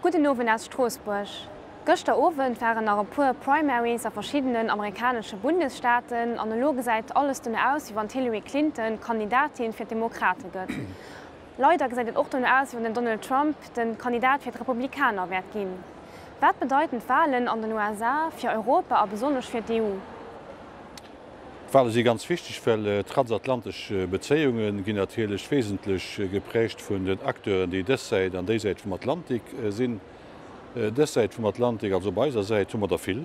Gudden Owend aus Stroossbuerg. Gëschter Owend waren nach e puer Primaries a verschiddenen amerikanesche Bundesstaaten an elo gesäit alles dono aus, wéi wann d'Hillary Clinton Kandidatin fir d'Demokrate gëtt. Leider gesäit et och dono aus, wéi wann den Donald Trump de Kandidat fir d'Republikaner wäert ginn. Wat bedeiten d'Walen an den USA fir Europa a besonnesch fir d'EU? D'Wale si ganz wichteg, well transatlantesch Bezéiunge ginn natierlech wesentlech geprägt vun den Acteuren, déi dës Säit an déi Säit vum Atlantik sinn. Dës Säit vum Atlantik, also op eiser Säit, hu mer der vill.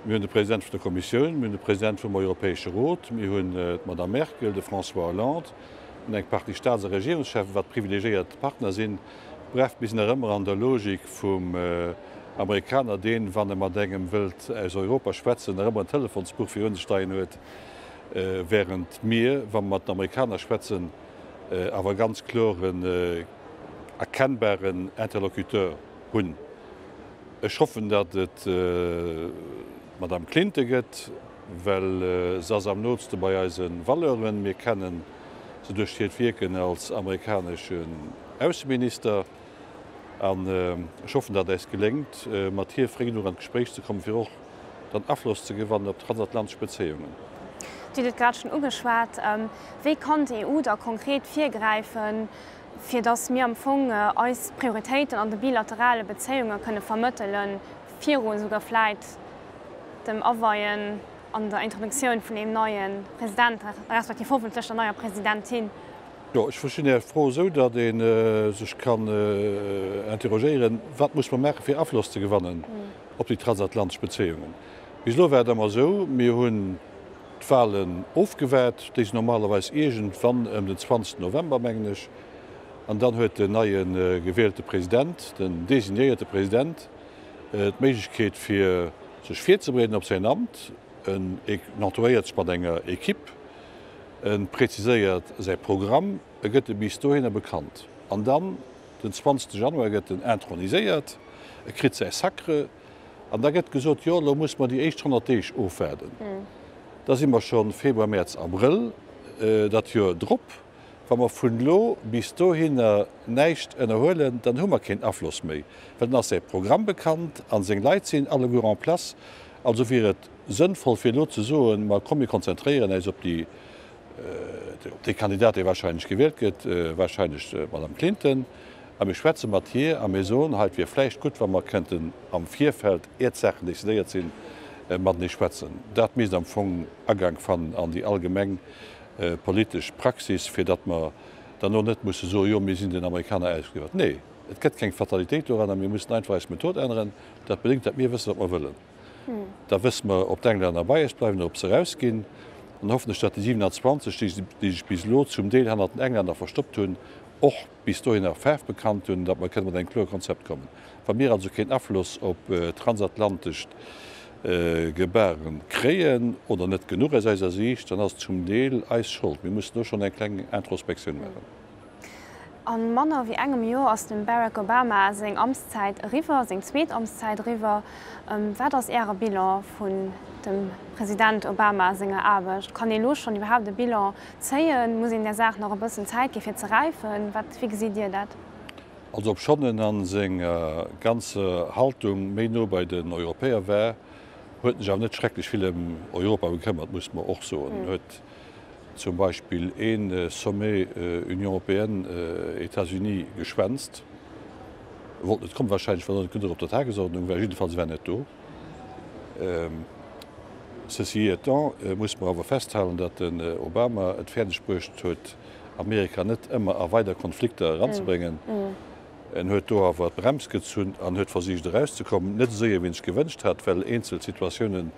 Mir hunn de President vun der Kommissioun, mir hunn de President vum Europäesche Rot, mir hunn d'Madame Merkel, de François Hollande, mir hunn eng Partie Staats a Regierungscheffen, wat privilegiéiert Partner sinn. Bref, mir sinn nach ëmmer an der Logik vum Amerikaner, deen, wann e mat engem wëllt aus Europa schwätzen, nach ëmmer en Telefonsbuch virun sech leien huet, während mir, wa mer mat den Amerikaner schwätzen, awer e ganz kloren erkennbaren Interlocuteur hunn. Ech hoffen, datt et d'Madame Clinton gëtt, well se ass am nootste bei eise Valeuren. Mir kenne se duerch hiert Wierken als amerikaneschen Ausseminister. An ech hoffen, datt et äis geléngt, mat hir fréi genuch an d'Gespréich ze kommen, fir och dann Afloss ze gewannen op d'transatlantesch Bezéiungen. Dir hutt et grad schonn ugeschwat. Wéi kann d'EU da konkret virgräifen, fir datt mir am Fong eis Prioritéiten an de bilaterale Bezéiunge kënne vermëttelen, viru souguer vläit dem Aweien an der Introduktioun vun deem neie President, respektiv hoffentlech der neier Presidentin? Jo, ech verstinn Är Fro esou, datt ee sech kann interrogéieren, Wat muss mer maachen, fir Afloss ze gewannen op déi transatlantesch Bezéiungen? Bis elo war et ëmmer esou, mir hunn d'Wahlen ofgewaart, déi sinn normalerweis iergendwann ëm den 20 November, mengen ech, an dann huet den neie gewielte President, den designéierte President, d'Méiglechkeet, fir sech virzebereeden op säin Amt. En entouréiert sech mat enger Equipe. E preziséiert säi Programm, e gëtt e bis dohinner bekannt. An dann, den 20 Januar gëtt en introniséiert, e kritt säi Sacre an da gëtt gesot, jo elo musse mer déi éischt 100 Deeg ofwaarden. Da si mer scho Februar, Mäerz, Abrëll dat Joer drop. Wa mer vun elo bis dohinner näischt ënnerhuelen, dann hu mer keen Afloss méi, well dann ass säi Programm bekannt a seng Leit sinn alleguer en place. Also wier et sënnvoll fir elo ze soen, ma komm mir konzentréieren äis op déi, op dee Kandidat dee wahrscheinlech gewielt gëtt, wahrscheinlech d'Madame Clinton, a mir schwätze mat hir a mir soen, hei et wier vläicht gutt wa mer kënnten am Virfeld, ier d'Saachen decidéiert sinn, matenee schwätzen. Dat misst am Fong Agank fannen an déi allgemeng politesch Praxis, fir datt mer derno net musse soen, jo mir sinn den Amerikaner ausgeliwwert. Nee, et gëtt keng Fatalitéit doranner, mir mussen einfach eis Method änneren. Dat bedéngt, datt mir wëssen, wat mer wëllen. Da wësse mer, ob d'Englänner bei eis bleiwen oder ob se erausginn. An hoffen ech, datt déi 27, déi sech bis elo zum Deel hannert den Englänner verstoppt hunn, och bis dohinner Faarf bekannt hunn, datt mer kënne mat engem kloere Konzept kommen. Wa mir also keen Afloss op transatlantescht Gebaren kréien oder net genuch aus eiser Siicht, dann ass et zum Deel eis Schold. Mir mussen do schonn eng kleng Introspektioun maachen. A manner wéi engem Joer ass dem Barack Obama seng Amtszäit eriwwer, seng zweet Amtszäit eriwwer. Wat ass Äre Bilan vun dem President Obama senger Aarbecht? Kann ee lo schonn iwwerhaapt e Bilan zéien? Muss een där Saach nach e bëssen Zäit gi fir ze räifen? Wat, wéi gesitt Dir dat? Also obschonn en a senger ganzer Haltung méi no bei den Europäer war, huet en sech awer net schrecklech vill ëm Europa gekëmmert, muss mer och soen. En huet zum Beispill ee Sommet Union européenne, États-Unis geschwänzt. E wollt net kommen, wahrscheinlech well en net genuch op der Tagesordnung war, jiddefalls e war net do. Ceci étant, muss mer awer festhalen, datt den Obama et fäerdeg bruecht huet, Amerika net ëmmer a weider Konflikter eranzebréngen. En huet do awer d'Brems gezunn an huet versicht erauszekommen, net esou séier wéi en sech gewënscht hat, well eenzel Situatiounen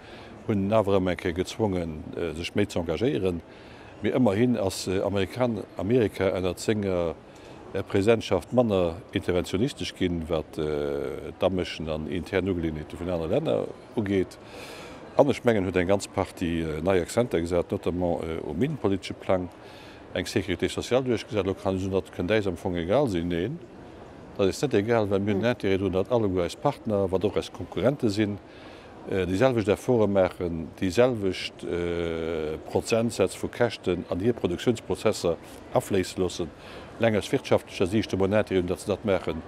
hunn en awer ëmmer eng Kéier gezwongen, sech méi ze engagéieren. Mee ëmmerhin ass Amerika ënnert senger Presidentschaft manner interventionistesch ginn, wat d'Amëschen an intern Ugeleeënheete vun anere Länner ugeet. An ech mengen, huet eng ganz Partie nei Accenter gesat, notamment um innenpolitesche Plang, eng Sécurité sociale duerchgesat. Elo kann ee soen, dat kënnt äis am Fong egal sinn. Neen, dat ass net egal, well mir hunn en Intérêt drun, datt alleguer eis Partner, wat och eis Konkurrente sinn, déi selwecht Efforte maachen, déi selwecht Prozentsätz vu Käschten an hir Produktiounsprozesser afléisse loossen. Eleng aus wirtschaftlecher Siicht hu mer en Intérêt un, datt se dat maachen.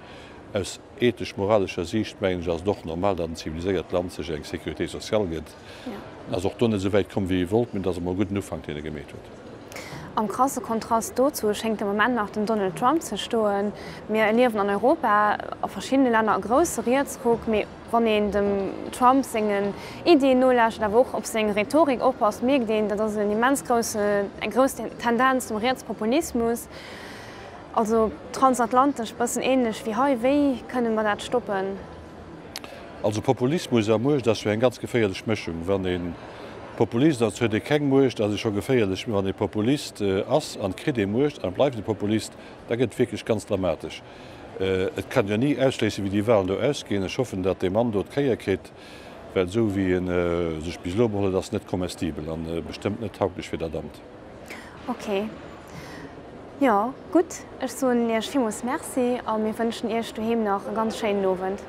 Aus ethesch-moralescher Siicht, mengen ech, ass et och normal, datt en ziviliséiert Land sech eng Sécurité sociale gëtt. En ass och do net esou wäit komm, wéi e wollt, mee et ass emol e gudden Ufank, deen e gemeet huet. Am krasse Kontrast dozou schéngt de Moment nach den Donald Trump ze stoen. Mir erliewen an Europa a verschiddene Länner e grousse Rietsruck, mee wann een dem Trump sengen Iddien nolauschtert, awer och op seng Rhetorik oppasst, mierkt een, dat ass en immens grousse, eng grouss Tendenz zum Rietspopulismus. Also transatlantesch bëssen ähnlech wéi hei. Wéi kënne mer dat stoppen? Also Populismus a Muecht ass jo eng ganz geféierlech Mëschung. Wann ee Populist ass, huet ee keng Muecht, ass ee scho geféierlech. Mee wann ee Populist ass an kritt ee Muecht an bleift e Populist, da gëtt et wierklech ganz dramatesch. Et kann jo ni ausschléissen, wéi déi Wahlen do ausginn. Ech hoffen, datt dee Mann do d'Kéier kritt, well esou wéi e sech bis elo beholl huet, ass net comestibel an bestëmmt net tauglech fir dat Amt. Ok. Jo, gutt. Ech soen Iech villmools Merci a mir wënschen Iech doheem nach e ganz schéinen Owend.